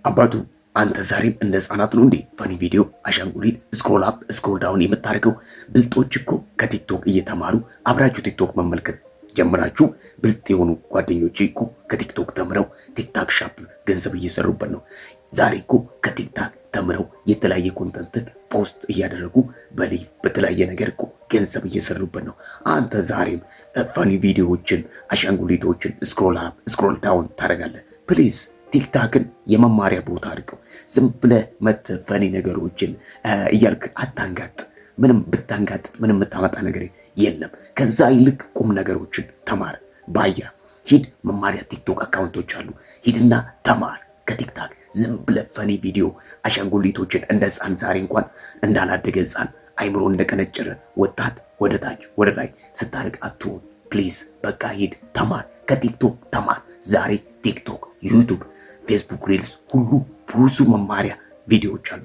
አባቱ፣ አንተ ዛሬም እንደ ህፃናት ነው እንዴ funny ቪዲዮ፣ አሻንጉሊት፣ scroll up scroll down የምታደርገው? ብልጦች እኮ ከቲክቶክ እየተማሩ፣ አብራችሁ ቲክቶክ መመልከት ጀምራችሁ፣ ብልጥ የሆኑ ጓደኞች እኮ ከቲክቶክ ተምረው ቲክታክ shop ገንዘብ እየሰሩበት ነው። ዛሬ እኮ ከቲክታክ ተምረው የተለያየ content ን post እያደረጉ በ live በተለያየ ነገር እኮ ገንዘብ እየሰሩበት ነው። አንተ ዛሬም funny ቪዲዮዎችን፣ አሻንጉሊቶችን scroll up scroll down ታደርጋለህ። Please ቲክታክን የመማሪያ ቦታ አድርገው። ዝም ብለህ መተህ funny ነገሮችን እያልክ አታንጋጥ። ምንም ብታንጋጥ ምንም የምታመጣ ነገር የለም። ከዛ ይልቅ ቁም ነገሮችን ተማር። ባያ ሂድ፣ መማሪያ ቲክቶክ account ኦች አሉ። ሂድና ተማር ከቲክታክ። ዝም ብለህ funny ቪዲዮ፣ አሻንጉሊቶችን እንደ ህፃን፣ ዛሬ እንኳን እንዳላደገ ህፃን፣ አይምሮ እንደቀነጨረ ወጣት ወደ ታች ወደ ላይ ስታደርግ አትሁን። Please በቃ ሂድ ተማር፣ ከቲክቶክ ተማር። ዛሬ ቲክቶክ፣ ዩቱብ፣ ፌስቡክ Reels ሁሉ ብዙ መማሪያ ቪዲዮዎች አሉ።